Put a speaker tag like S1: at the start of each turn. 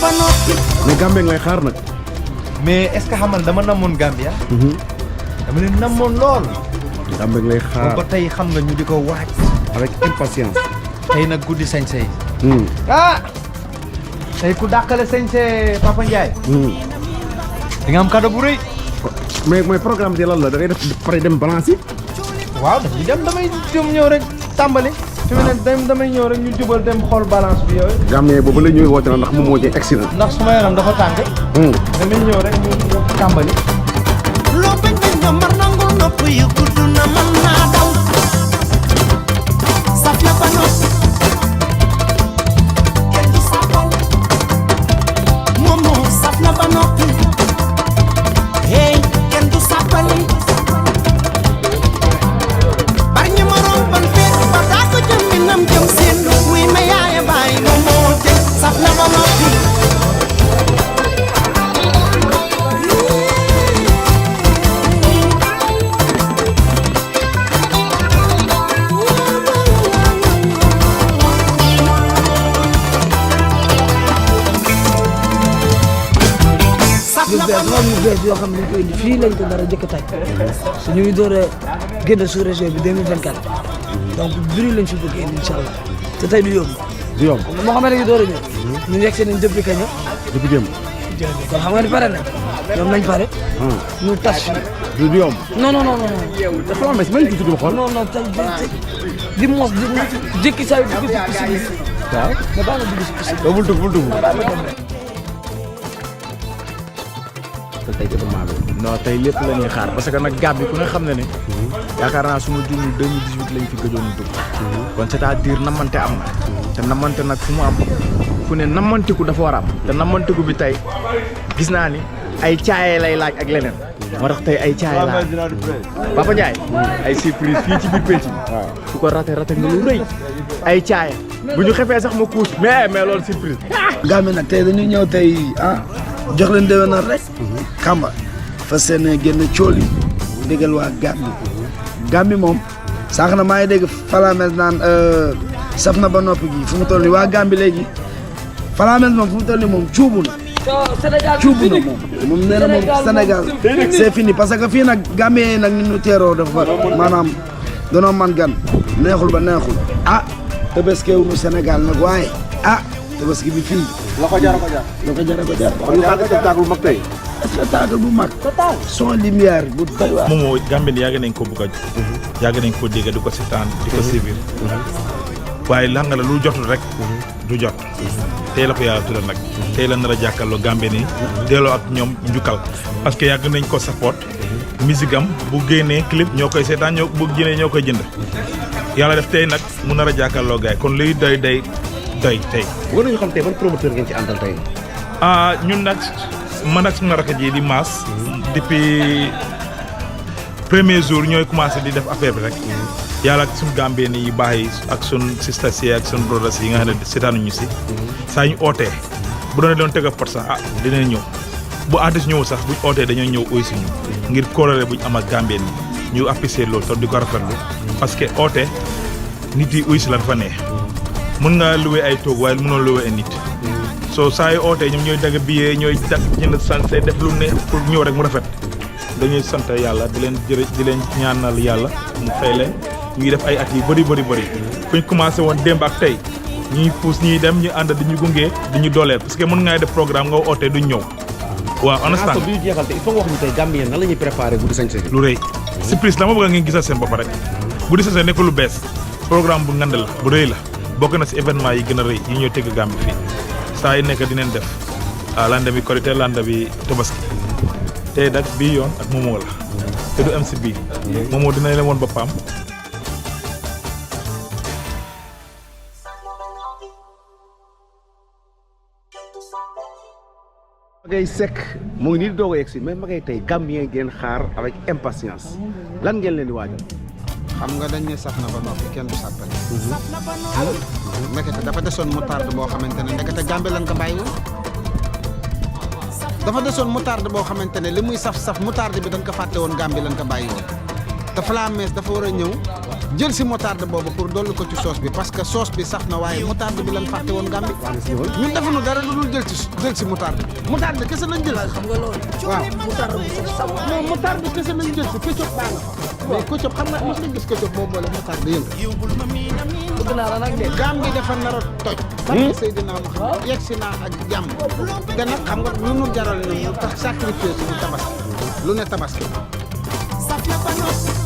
S1: ba noppi.
S2: mais Gambie ngay xaar nag.
S3: mais est-ce que xamal dama namoon Gambia. dama leen namoon lool.
S2: Gambie ngay xaar
S3: ba tey xam nga ñu di ko waaj.
S2: avec impatience.
S3: tey nag guddi sañse yi. tey ku dàqale sañse Papa Ndiaye. di nga am cadeau bu rëy.
S2: mais mooy programme bi lan la da ngay def pare dem balance yi.
S3: waaw dañuy dem damay ñëw rek tàmbali. fi mu ne damay ñëw rek ñu jubal dem xool balance bi yooyu.
S2: Gambie boobu la ñuy woote na ndax moom moo jël egsi na.
S3: ndax suma yaram dafa tàng. damay ñëw rek ñu tàmbali.
S1: loo bañ bañ nga mar nangu nopp yu gudd na mën naa daw. saf na ba noppi. kenn du saafal. moom moo saf na ba noppi. hey kenn du saafali. bari ñu ma romban feet ba daa ko jëm mi nam jëm seen. wuy ma yaaya bàyyi moom moo jëm saf na ba noppi.
S4: ñu bees yoo xam ne dañ koy indi fii lañ ko dara jëkk tay su ñu ngi door a génn sous région bi 2024 donc biri lañ fi bëgg indi incha allah te tey du yomb
S2: du yomb
S4: moo xam ne dañuy door a ñëw ñu yegg seen depuis kañ
S2: depuis démb.
S4: kon xam nga ni pare nañ ñoom nañ pare ñu tas fii
S2: du yomb.
S4: non non non non
S2: dafa am mais man tuuti ma xool.
S4: non non tey di mos di jékki saa yu dugg si piscine bi
S2: waaw
S4: mais baax na dugg si piscine
S2: bul dugg bul dugg.
S5: tey événement bi non tey lépp la ñuy xaar parce que nag Gambie ku ne xam ne ne yaakaar naa suma jumlu 2018 lañ fi gëjoon a dugg kon c'est-à-dire namante am na te namante nag fu mu am fu ne namantiku dafa war a am te namantiku bi tey gis naa ni ay caaye lay laaj ak leneen moo tax tey ay caaye laaj Papa Ndiaye ay surprise fii ci biir penc bi su ko rate nga lu rëy ay caaye bu ñu xefee sax ma kuus mais loolu surprise
S4: Gambie nag tey dañuy ñëw tey jox leen déwénal rek Kamba fas yéene génn cool yi déggal waa Gambie moom sànq na maa ngi dégg Falamel naan saf na ba noppi gi fu mu toll nii waa Gambie léegi Falamel moom fu mu toll nii moom cuubu na cuubu na moom nee na moom Sénégal c'est fini parce que fii nag Gambie nag ni ñu teeroo dafa maanaam danoo man gan neexul ba neexul Tabaski wu ñu Sénégal nag waaye Tabaski bi fii
S2: la ko jar.
S4: la ko jar
S2: kon ñu xaar spectacle bu mag tey.
S4: spectacle bu mag son lumière bu doy waar
S6: moom Gambie yàgg nañ ko bëgg a yàgg nañ ko dégg di ko seetaan di ko suivre waaye lan nga la lu jotul rek du jot tey la ko yàlla tuddal nag tey la nar a jàkkaarloo Gambie nii delloo ak ñoom njukkal parce que yàgg nañ ko support musique am bu génnee clip ñoo koy seetaan bu génnee ñoo koy jënd yàlla def tey nag mu nar a jàkkaarloo gaay kon luy doy tey
S2: war nañu xam tey ban promoteur ngeen ci àndal tey.
S6: ñun nag man ak suma rakk ji di Mass depuis premier jour ñooy commencé di def affaire bi rek yàlla ak suñu Gambien yi baax yi ak suñ sisters yi ak suñ brothers yi nga xam ne seetaanuñu si saa ñu ootee bu doon tëgg a pot sax dinañ ñëw bu artiste ñëwul sax buñ ootee dañoo ñëw oy si ñu ngir kóolare buñ am ak Gambien yi ñu apprécier loolu te di ko rafetlu parce que oote nit yi uy si la dafa neex mën nga loué ay toog waaye mënoo loué ay nit soo saa yu ootee ñoom ñooy dagg billet ñooy dagg jënd sanse def lu ne pour ñëw rek mu rafet dañuy sant yàlla di leen ñaanal yàlla mu fay leen ñu ngi def ay at yu bëri fuñ commencé woon démb ak tey ñuy pousse ñuy dem ñu ànd di ñu gunge di ñu dooleel parce que mën ngay def programme nga ootee duñ ñëw waaw understand
S2: bi ñu jeexal tey il faut nga wax ñu tey Gambien nan la ñuy préparé guddi sañse
S6: lu rëy surprise dama bëgg ngeen gisal seen bopp rek guddi sañse nekk lu bees programme bu ngand la bu rëy la bokk na si événement yi gën a rëy yi ñoo tëgg Gambie fii saa yi nekk dinañ def landa bi Korité landa bi Tabaski tey nag bii yoon ak Momo la te du MC bii Momo dina leen woon boppam
S2: Magay Seck mu ngi nii doog a yegg si mais Magay tey Gambien ngeen xaar avec impatience lan ngeen leen di waajal.
S7: xam nga dañ ne saf na ba noppi kenn du sàppale. ndekete dafa desoon moutarde boo xamante ne ndekete Gambie lan ko bàyyi woon dafa desoon moutarde boo xamante ne li muy saf-saf moutarde bi dañ ko fàtte woon Gambie lan ko bàyyi woon te Flames dafa war a ñëw jël si moutarde boobu pour dolli ko ci sauce bi parce que sauce bi sax na waaye moutarde bi lan fàtte woon Gambie ñun defuñu dara lu dul jël si moutarde moutarde kese lañ jël xam nga loolu waaw moutarde bu sax saw non moutarde kese lañ jël si ketchup baa nga fa mais ketchup xam nga mos nga gis ketchup boo boole moutarde yëngal bëgg naa la nag de Gambie dafa nar a toj barke Seydina Muhammad yegg si naa ak jàmm te nag xam nga lu nu jaral na ñu tax sacrifice suñu tabaski lu ne tabaski
S1: saf na ba nos